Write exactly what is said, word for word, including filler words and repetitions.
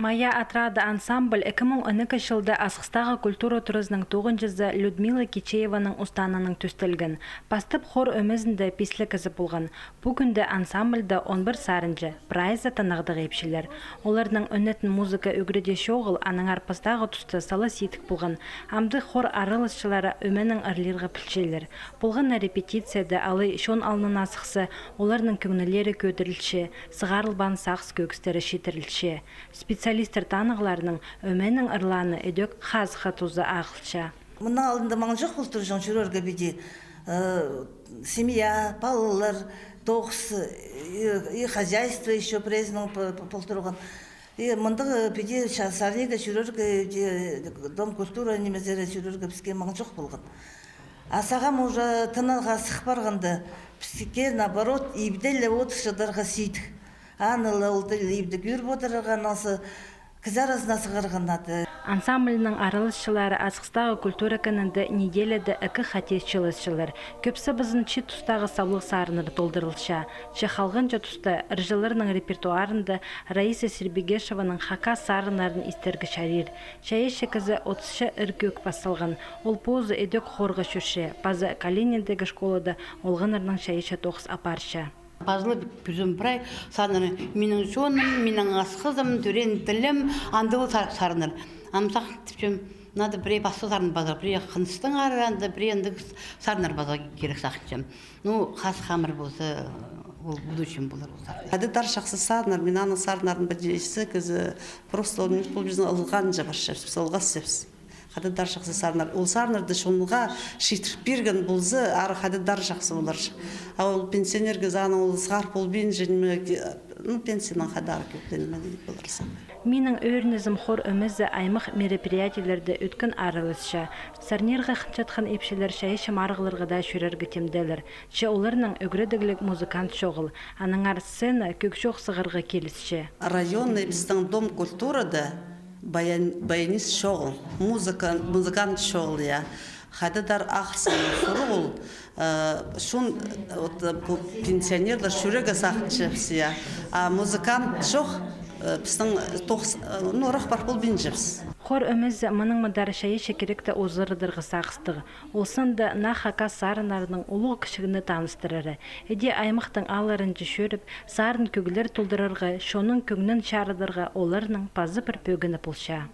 «Мая» отрады ансамбль ікі муң он ікі чылда Асхыстағы культура туразының тоғынҷызы Людмила Кичееваның устаанынаң тӧстелген. Пастап хор ӧмезінде пис ле кізі полған. Пу кӱнде ансамбльда он пір сарынҷы, прайзы танығдығ ипчілер. Оларның ӧнетін музыка ӱгредіҷі чоғыл, аннаңар пастағы туста сала сидік полған. Амды хор араласчылары ӧменең ырлирға пілчелер. Полған на репетицияда алай чон алнына сыхса, оларның кӧңнілері кӧдірілче, сығарылбаан сағыс кӧгістері читірілче. Специалистер танығларынаң, ӧменің ырлааны ідӧк хазыхха туза ағылча. Мының алнында маңҷох пол турҷаң чӧрерге піди, э, семья, палалар, тоғыс, и, и хозяйство ещё пірезінің п-, п-, пол турған. И мындағ, э, піди ча-, сарнирға чӧрерге, э, дом культуры нимезере чӧрерге піске маңҷох полған. А сағам уже тынарға сых парғанда, піске, наоборот, ибде ле одырчадарға сидік. Аны ла ол тіл ибде кӧріп одырарға, анасы кізі аразына сығарға нада. Ансамбльнің араласчылары Асхыстағы культура кінінде неделяда ікі хати чыылысчалар. Кӧп сабызын чиит тустағы саблығ сарыннар толдырылча. Че халғанҷы туста ырҷыларның репертуарында Раиса Сербегешеваның хакас сарыннарын истерге чарир. Чайаачы кізі отысча ыр-кӧг пас салған. Ол позы ідӧк хорға чӧрче, паза Калининдағы школада олғаннарнаң чайаачы тоғыс апарча. Пазылып кӧзім прай сарыннар: «Минің чоным», «Минің Асхызым», «Тӧреен тілім», андағ сар-, сарыннар. Ам сағын тіпчем, надо пірее пасха сарын пазарға, пірее хыныстаңар, анда пірее андағ сарыннар пазарға кирек сағынчам. Ну, хас хамыр полза, ол будущем полар ол сарыннар. Хайдағ-да чахсы сарыннар, мин аның сарыннарын пілчем, кізі просто ол мин пол пістің ылғанҷы парчабыс, ылғасчабыс. Хайдағ-да чахсы сарыннар. Ол сарыннарды чонға читіріп пирген полза, ары хайдағ-да чахсы поларҷых. А ол пенсионерге саны ол сығар полбинча, ниме, ки-, ну, пенсиянаң хайдағ кӧп, ниме поларҷых. «Минің ӧрінізім» хор ӧмезі аймах мероприятиелерде ӧткін араласча. Сарнирға хынчатхан ипчілер чайаачы марығларға даа чӧрерге тимделер. Че оларның ӱгредігліг музыкант чоғыл, аннаңар сцена кӧг чох сығарға килісче. Районный пістің дом культурада баян-, баянист чоғыл, музыка-, музыкант чоғыл, я. Хайдағ-да ағырсың сурығ ол, э, чон, э, вот, э, пу пенсионерлер чӧрерге сағынчабыс, я. А музыкант чох, э, пістің тоғыс, э, ну, ырах пар полбинчабыс. Хор ӧмезі мының мындар чайаачы киректі озырадарға сағыстығ. Ол санда наа хакас сарыннарының улуғ-кічігні таныстырары. Іди аймахтың аалларынҷа чӧріп, сарын кӧглер толдырарға, чонның кӧңнін чарыдарға оларның пазы пір пӧгіні полча.